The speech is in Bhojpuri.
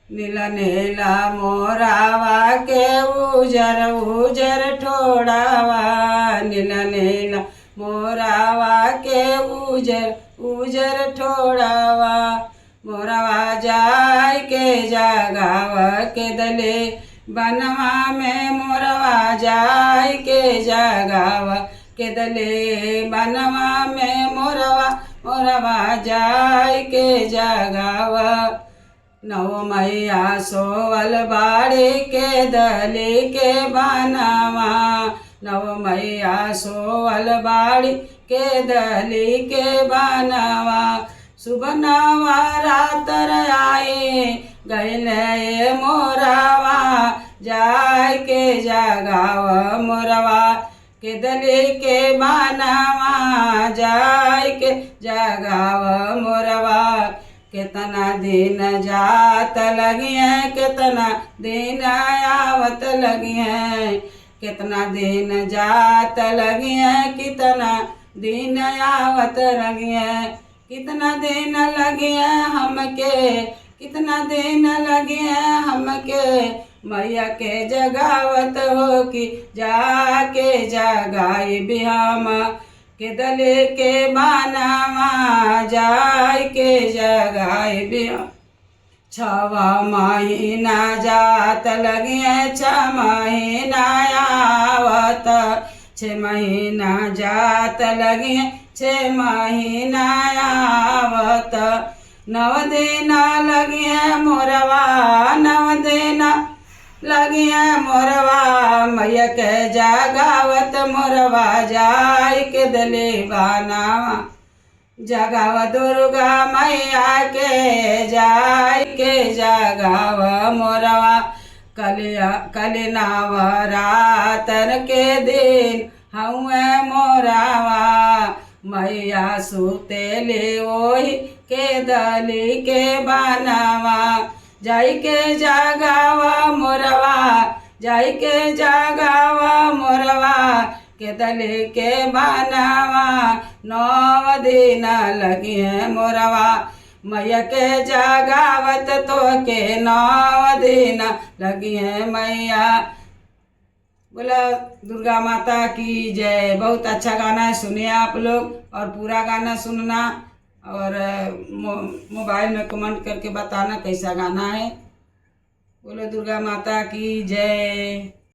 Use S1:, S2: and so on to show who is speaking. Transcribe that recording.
S1: नीला नीला मोरावा के उजर उजर ठोड़ावा, नीला नीला मोरावा के उजर उजर ठोड़ावा। मोरवा जाय के जगाव के दले बनवा में, मोरवा जाय के जगाव के दले बनवा में, मोरवा मोरवा जाय के जगाव। नौ मैया सोवल बाड़ी के दली के बनवा, नव मैया सोवल बाड़ी के दली के बनवा। सुबह नवरात्र आए गैले मोरवा जाय के जगाव मोरवा के दली के बनवा, जाय के जगाव मोरवा। केतना दिन जात लगिए, केतना दिन आवत लगिए, केतना दिन जात लगिए, कितना दिन आवत लगिए। कितना दिन लगिए हमके, कितना दिन लगिए हमके मैया के जगावत हो कि जाके जगाई बिहाम के दले के बानावा, जाय के जगाई बिहाम। छवा महीना जात लगिए, छ महीना आवत, छ महीना जात लगिए, छ महीना आवत। नव दिन लगिए मोरवा, नव दिन लगिए मोरवा मैया के जगावत मोरवा जाय के दले बानावा। जगाव दुर्गा मैया के जाय के जगाव मोरवा। कलिया कलिनाव रातन के दिन हउए मोरावा, मैया सुतेले ओही के दली के बनावा। जाई के जगावा मोरवा, जाई के जगावा मोरवा के दली के बनावा। नौ दिन लगिए मोरवा मैया के जगावत तो के नौ दिन लगिए मैया। बोला दुर्गा माता की जय। बहुत अच्छा गाना है, सुनिए आप लोग और पूरा गाना सुनना और मोबाइल में कमेंट करके बताना कैसा गाना है। बोलो दुर्गा माता की जय।